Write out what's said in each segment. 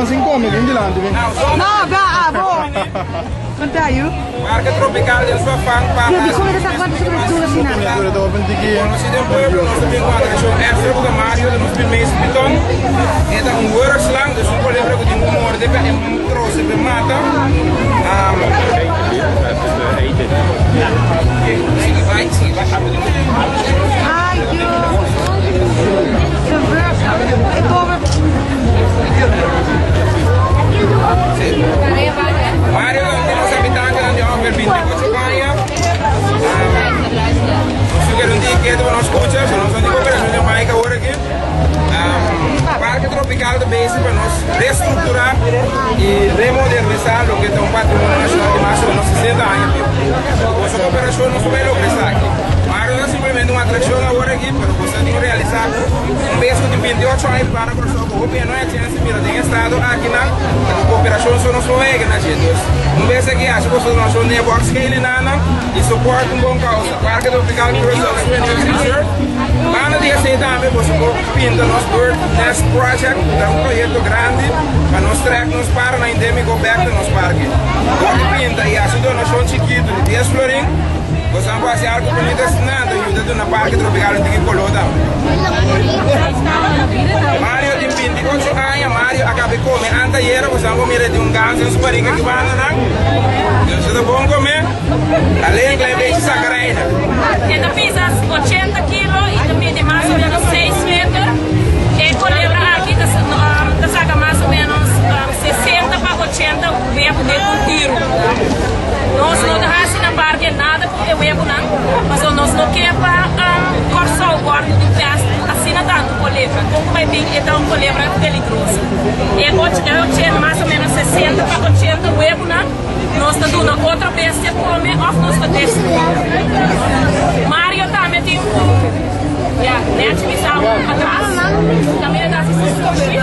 Piton sin come, bin dilanti, bin. No, ba, abo. Conta yu. Parke Tropical den su afan pa Yo, di come ta kwanta sobre tu asina. Miniatura ta open tiki. Conoci den pueblo, nos ta bin cu atraccion extra cu ta Mario den nos primer piton. E ta un wurgslang, dus un colebra cu tin cu morde pa e troce pa e mata. Sigui bai, sigui bai. Ai, yo. De wurg. Ik kom er. Mario tin nos habitantenan di ongeveer 28 aña. Nos ta kere un dia ketu pa nos scucha, so nos no tin cooperacion di Mike awor aki. Parke Tropical ta bezig pa nos restructura y remodernisa loke ta un patrimonio nacional di mas o menos 60 aña bieu. Cu boso cooperacion nos ta bay logra esaki. Mario no ta simplemente un atraccion awor aki, pero boso ta tin cu realisa cu un bes cu tin 28 aña biba na Corsou cu hopi hende no a chance di mira den estado akinan, ta cu cooperacion so nos por yega na dje. Dus, un bes aki haci boso donacion den e box Keilinana y support un bon causa. Parke Tropical Curaçao Souvenir Reserve. Banda di esei tambe boso por pinta nos Bird Nest Project, ku ta un proyekto grandi pa nos trek nos paranan endémiko bèk na nos parke. Dor di pinta i hasi un donashon chikitu di dies florin, boso por hasi algu bunita asina ta yuda duna Parke Tropical un tiki koló tambe. Mario tin 28 aña, Mario a kaba di kome antayera, boso por mira e tin un ganso den su barika ki bandanan. Su ta bon kome. Alleen klein beetje zagrijnig. E ta pisa 80 kilo y ta midi mas o menos 6 meter. E colebra aki ta ta saca mas o menos 60 pa 80 webu den un tiro. Nos no ta haci na parke nada cu e webunan, pasobra nos no ke pa Corsou wordo di pest cu asina tanto colebra. Con cu bay bin e ta un colebra peligroso. E mas o menos 60 pa 80 webunan. Nos ta duna otro bestia come of nos ta destrui. Mario tambe tin un, ya, nechi bisa un patras. Caminda ta haci su sushi.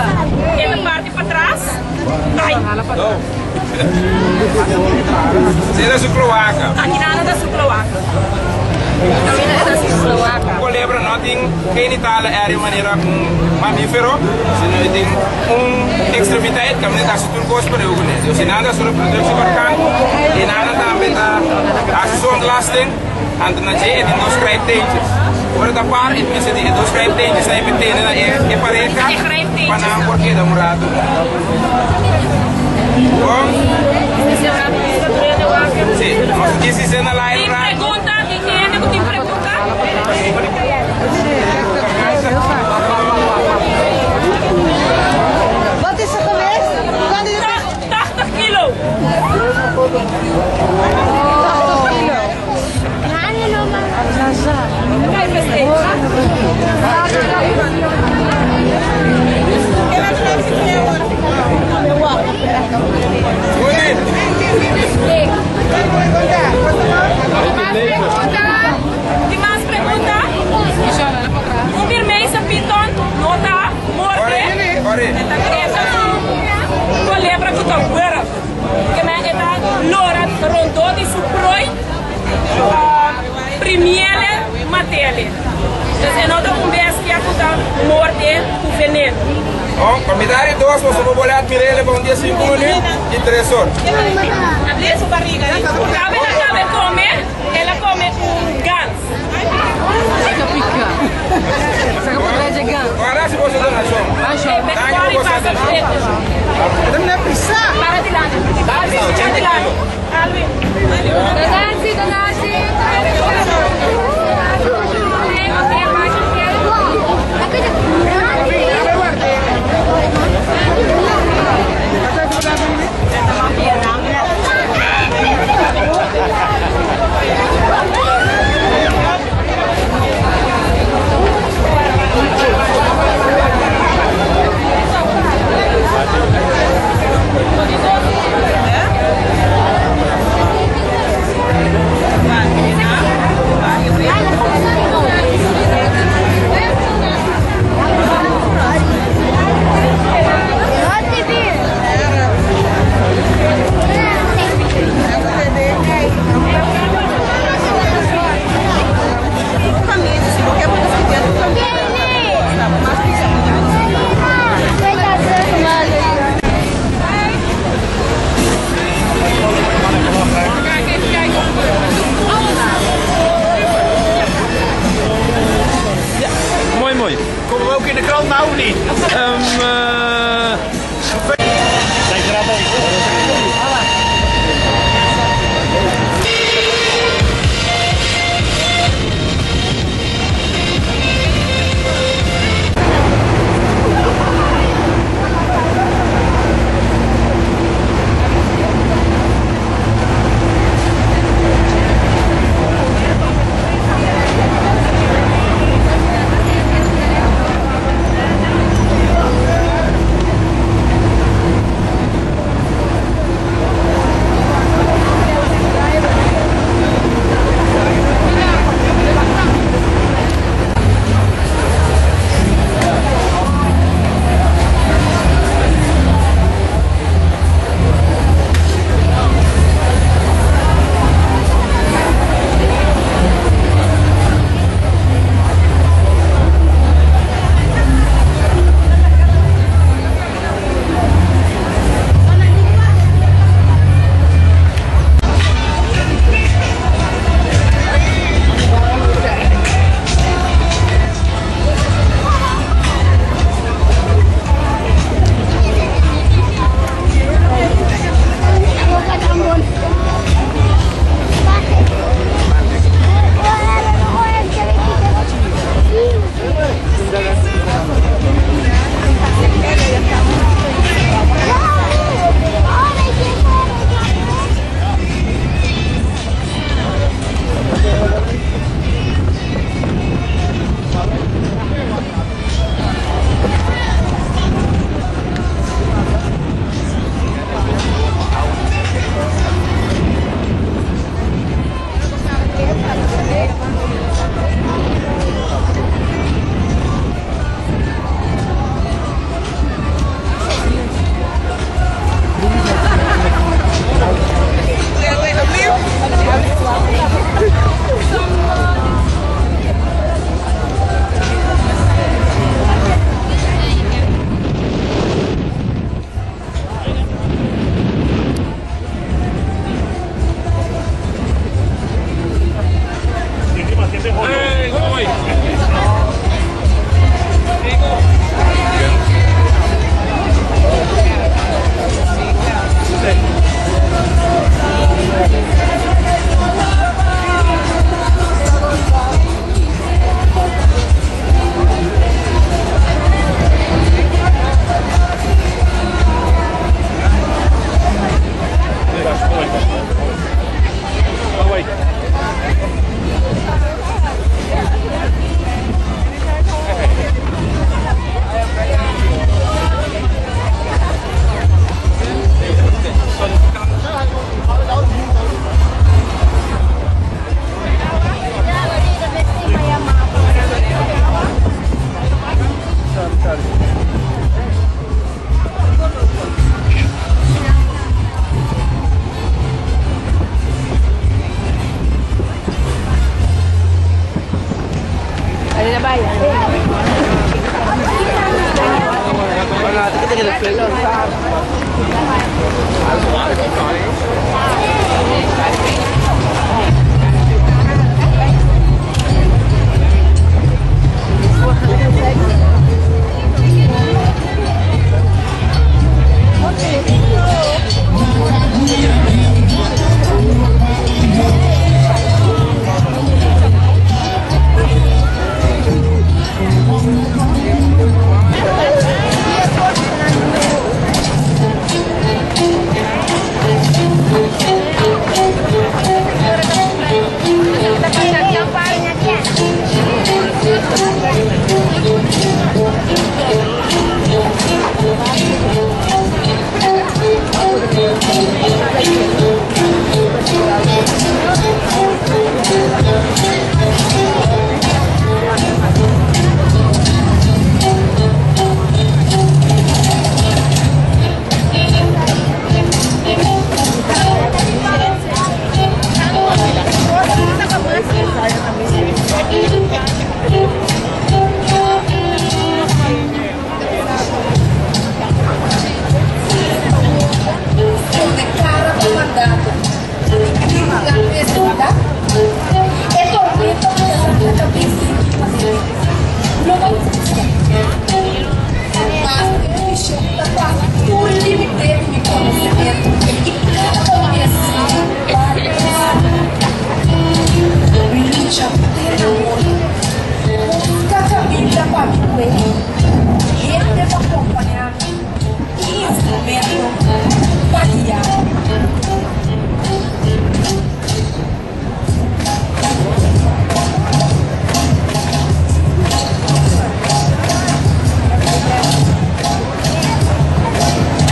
E ta parti patras. Ai. Sera su cloaca. Aki nana ta su cloaca. Caminda e ta haci su cloaca. Un colebra no tin genitale area manera un mamifero, sino e tin un extremiteit caminda ta haci tur cos pareu cu ne. Si nan ta haci reproductieorgaan y nan tambe ta haci su ontlasting, anto na dje e tin dos grijpteentjes. Ora ta par e mester di e dos grijpteentjes nan e por tene na e pareha pa nan por keda un rato. Bon? Si, nos ta disi na live Tin rato. pregunta? Tin hende cu tin pregunta? Wat is er geweest? Kan u het 80 kilo. 80 kilo. Kijk eens even. Goed. Mas pregunta? Tin mas pregunta? Un Birmeese piton no ta morde. Ore. E ta un colebra cu ta wurg. Ke men e ta lora rondó di su prooi, primiele, matele. Dus e no ta un bestia cu ta morde cu veneno. Bon, pa mitad di dos boso por bole admirele pa un dia 5 minuut y 3 or. Cabe na cabe come, el a come un gans. Ora si boso donacion. Danki pa boso atencion. Para dilanti. Alvin, para dilanti. Alvin. Donantie, donantie.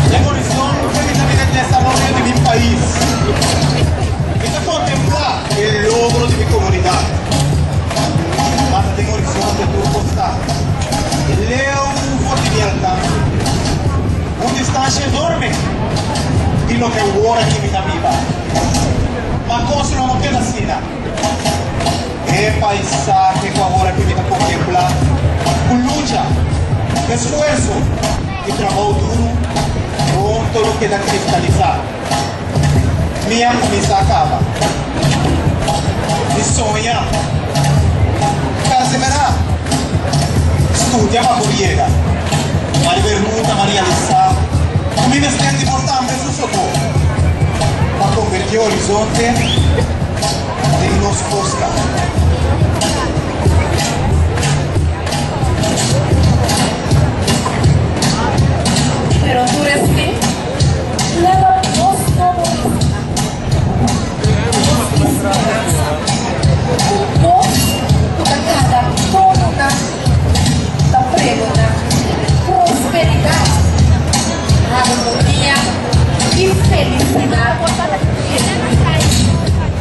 E horizonte mi ta mira desaroyo di mi pais. Mi ta kontemplá e logro di mi komunidat. Ma ta den horizonte tur kos ta leu for di mi alkanse. Un distansia enorme di loke awor aki mi ta biba. Ma kos lo no keda asina. E paisahe ku awor aki mi ta kontemplá ku lucha, esfuerso i trabou duru pronto lo keda kristalisá. Mi a kuminsá kaba. Mi soña. Perseverá. Studia pa por yega. Ma riba e ruta m'a realisá ku mi mester di por tambe su sokor pa konvertí e horizonte den nos kosta. Pero tur esei laga nos no por resigná. Nos tin speransa ku nos ku ta kada tononan ta pregoná prosperidat, harmonia i felisidat genuino.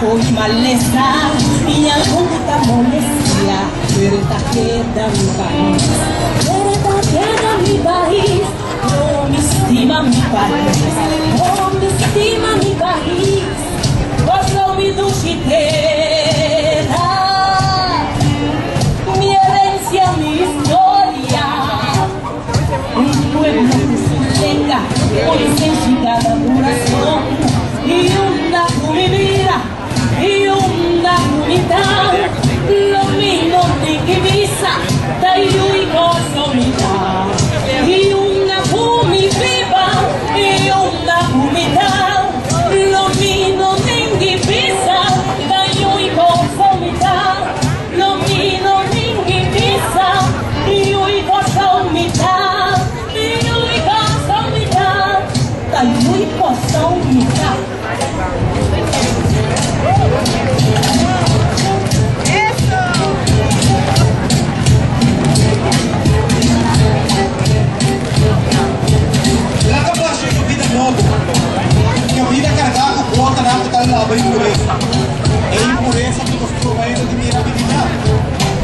Foi maleza y alguna molestia, pero esta queda mi país, pero esta queda mi país, no me estima mi país, no me estima mi país, vos mi duchitera, mi herencia, mi historia, un pueblo que se tenga con cada corazón y una con mi vida y una unidad, lo mismo de que misa, tayo y consumidad, y una mi viva y una humildad, lo mismo de que misa, tayo y consumidad, lo mismo de que misa, y consumidad, y consumidad, tayo y consumidad. La impureza. E impureza que nos provee de mirabilidad,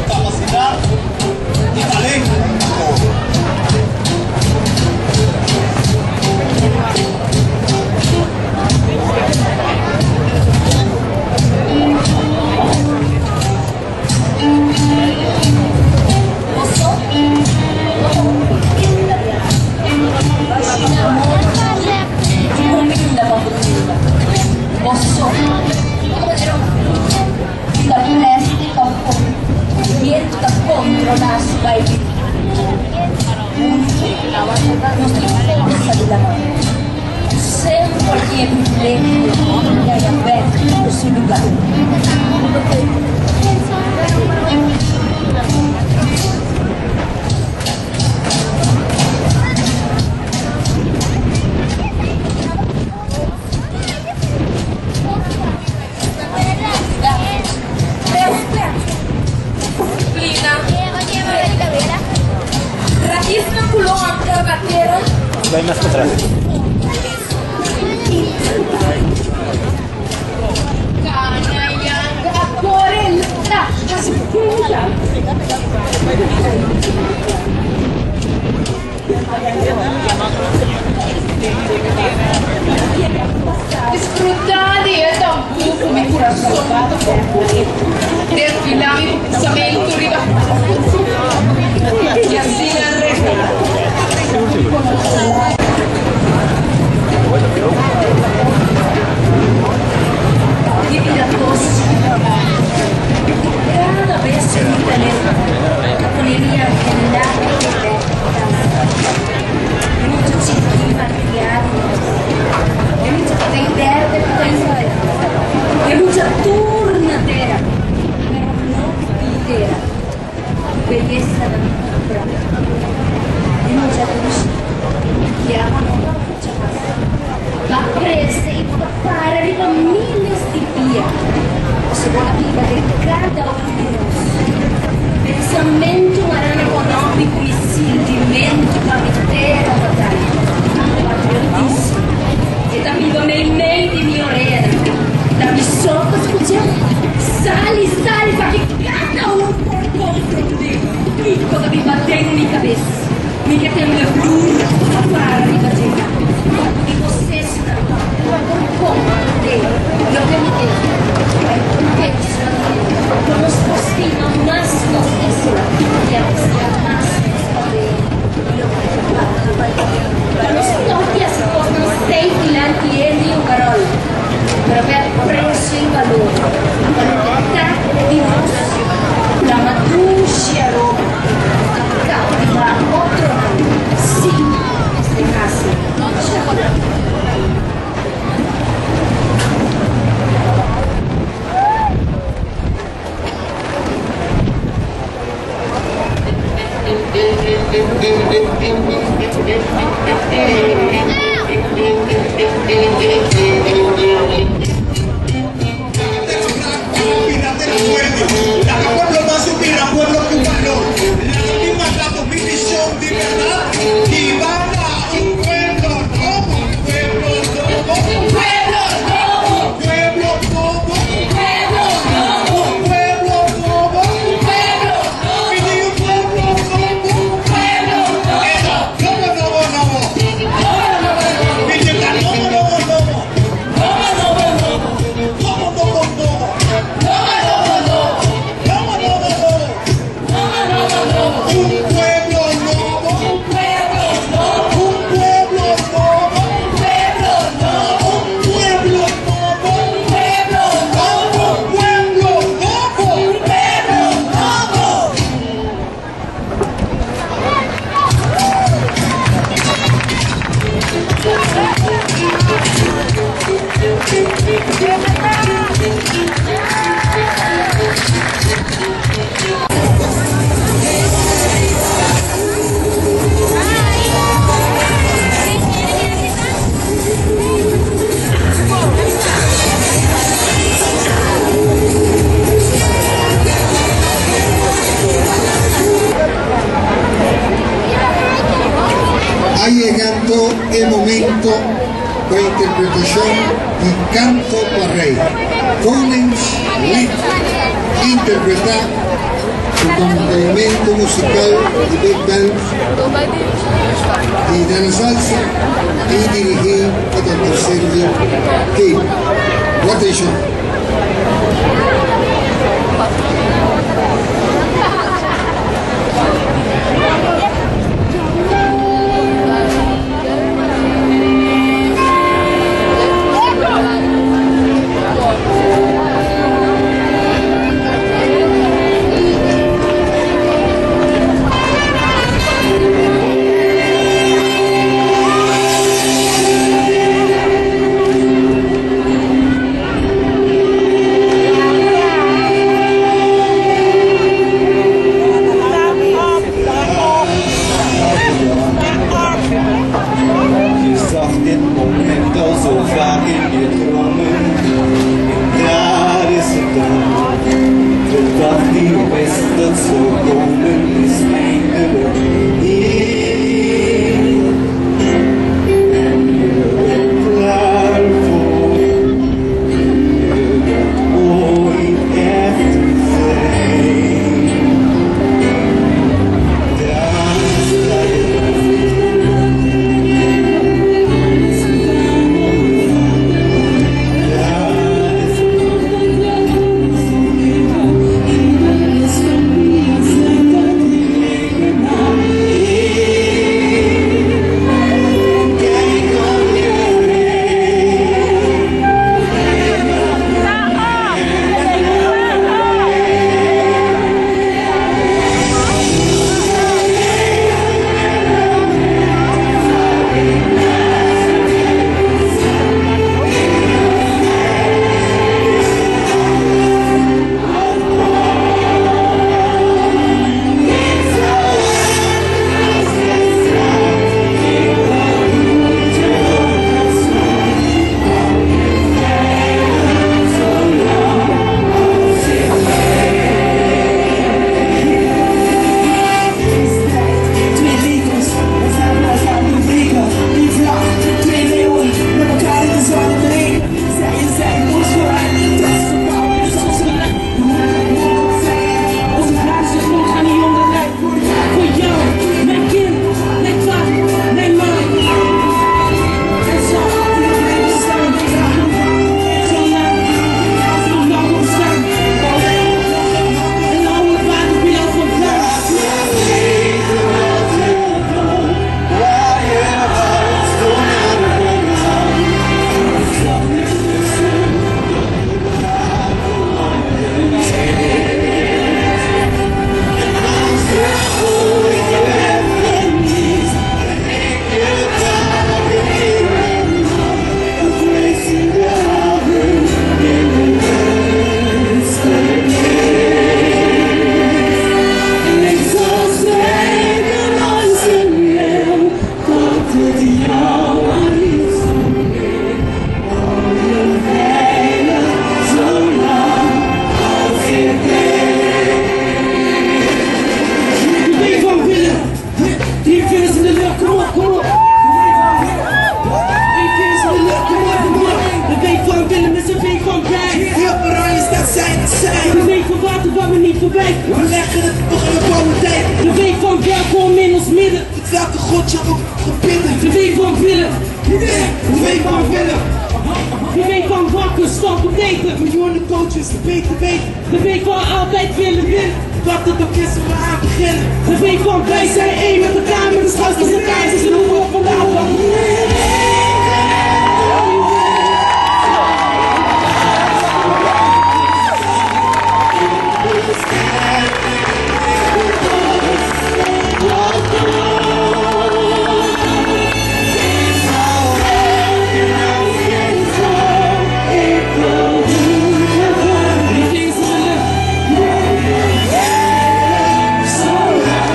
capacidad y talento. Vai más para atrás. Disfrutar de tampoco mi corazón. Desfilar mi pensamiento arriba. Y así la regla. Cada vez que mi teléfono ponería en la Mucho chiquillo de mucha turnadera, pero no lidera. Belleza de mi de mucha luz, que ama mucho más. Va crece y va para arriba miles de días. Según la vida de cada uno de nós. Pensamento arana econômico e sentimento para meter a batalha. Patriotismo. E também va meio meio de minha orelha. Da mi sopa escuchar. Sale, sale, para que cada um por compreender. Pico da mi bater na minha cabeça. Me que tem meu flor para mi bater. E vocês não por compreender. Lo que me tem. Nos postima más nos isla y a más nos poder lo que nos toques nos sei filante e un carol, pero ver precio y valor para que de nos la maducia aroma captiva otro sin este caso. Pueblo nuevo, pueblo nuevo. Presentashon di Kanto pa Rei, Koningslied, interpretá ku kompañamentu musikal di Big Band di De La Salsa i dirigí pa Dòkter Sergio Keil. Bo atenshon! Je zag dit moment al zo vaak in je dromen. En daar is het dan. De dag die wist dat zou komen is eindelijk hier. En je bent klaar voor. Je dat ooit echt zijn. Daar sta je. Twee legers, we zijn elkaar breken. Eén vlag, twee leeuwen, met elkaar in dezelfde regen. Zij en zij, ons vooruit, dat is de bouw, dat is ons gelijk. We moeten het zijn. Onze gratis grond gaat niet onderuit. Voor jou, mijn kind, mijn vader, mijn man. En zo altijd blijven staan. Zo lang, als we nog lang staan. En hou het water bij jou vandaan. Waar je was toen En ik zal strijden als een leeuw, tot het jou maar is. Hou je veilig, zolang als ik leef. De week van Willem. Drie vingers in de lucht, kom op, kom op. Drie vingers in de lucht, kom op, kom op. De week van Willem is een week van pijn. Heel oranje staat zijn aan zijn. De week van water waar we niet voorbij. We leggen het nog in de komende tijd. De week van welkom in ons midden. Met welke god je ook gebidden. De week van Willem. De week van Willem. De week van wakker, stap op eten. Miljoenen coaches, beter weten. De week van altijd willen winnen. Wat het ook is, we aan beginnen. De week van wij zijn één met elkaar, met de schouders elkaar. Ze zijn hoe we vandaag. Drie vingers in de lucht. Zolang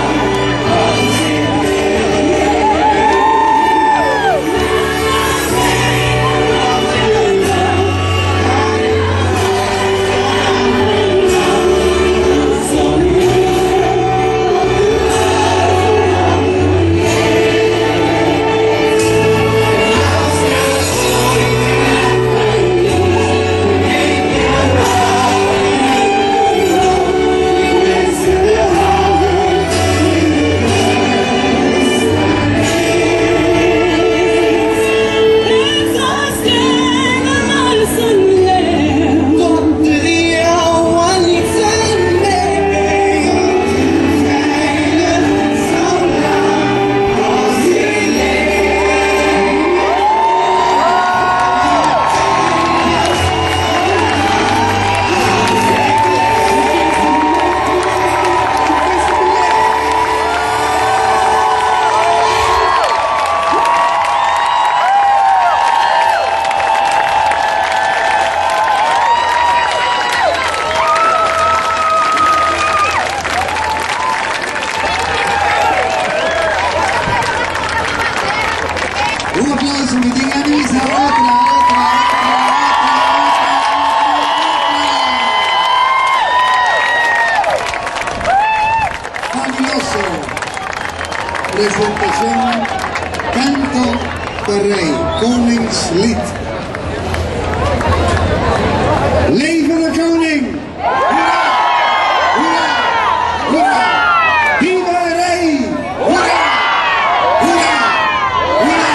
als ik leef. Presentashon Kanto pa Rei, Koningslied. Leve de koning! Hoera! Hoera! Hoera! Viva de rei! Hoera! Hoera! Hoera!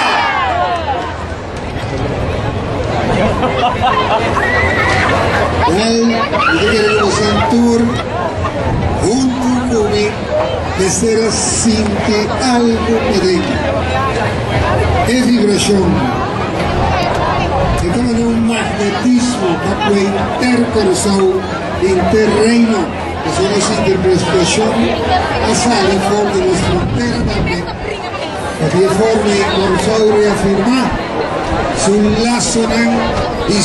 Wel, mi ta kere ku boso tur huntu ku mi mester a sinti algu paden. E vibrashon e tabata un magnetismo pa kue henter Kòrsou, henter Reino, pasobra nos interpretashon a sali for di nos frontera tambe. Pa di e forma ei Kòrsou reafirmá su lasonan di.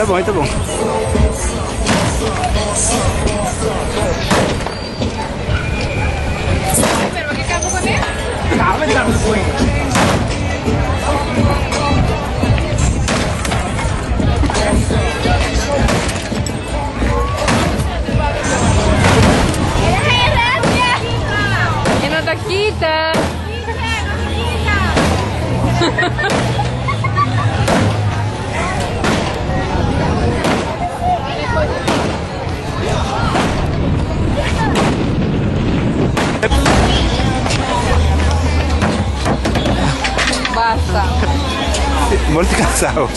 Ta bon, ta bon. Kita. Basta. Molto cansado.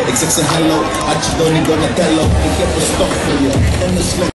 Ik zeg ze hallo, had je Donnie Donatello. Ik heb een stok voor je en een slot.